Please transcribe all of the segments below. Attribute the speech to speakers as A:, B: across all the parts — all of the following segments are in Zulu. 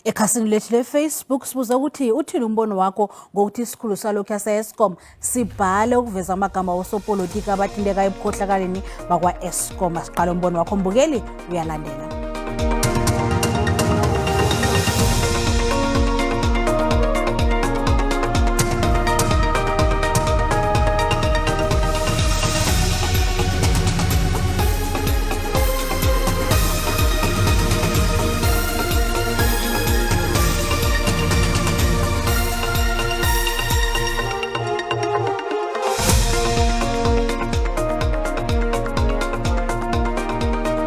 A: Ekhasini lethu le-Facebook sibuza ukuthi uthini umbono wakho ngokuthi isikhulu salokhu yase-Eskom sibhale ukuveza amagama wosopolitiki abathinteka ebukhohlakaleni bakwa-Eskom. Asiqale umbono wakho mbukeli, uyalandela.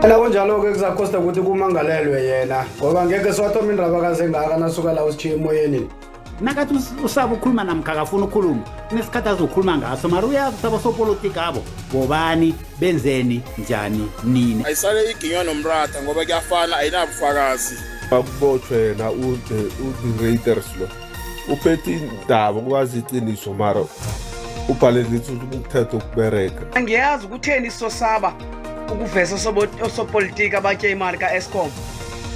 B: Ena kunjalo-ke kuzakhosta ukuthi kumangalelwe yena ngoba ngeke siwathoma indaba kazengaka nasuka la usitshiye emoyeni.
C: Nakathi usaba ukukhuluma namkha akafuni ukukhuluma, kunesikhathi azokhuluma ngaso, mara uyazi ukuthi abosopolitiki abo bobani, benzeni, njani, nini.
D: Ayisale iginywa nomratha ngoba kuyafana, ayinabufakazi.
E: Akubotshwe yena uDe Raiders lo, uphethe indaba ukwazi iqiniso, mara ubhalelisa umthetho ukubereka.
F: Angiyazi ukutheni sosaba ukuveza osopolitiki abatye imali ka-Eskom.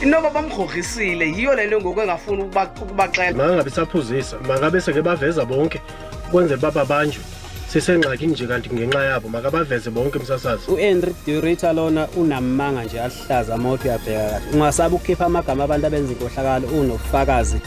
F: Inoba bamgrogrisile, yiyo le nto ngoku engafuni ukubaxela.
G: Makangabi saphuzisa, makabe seke baveza bonke ukwenzela uba babanjwe. Sisengxakini nje kanti ngenxa yabo, makabaveze bonke msasazi.
H: U-Henry de Ruyter lona unamanga nje aluhlaza uma uthi uyabheka kahle. Ungasaba ukukhipha amagama abantu abenza inkohlakalo unobufakazi.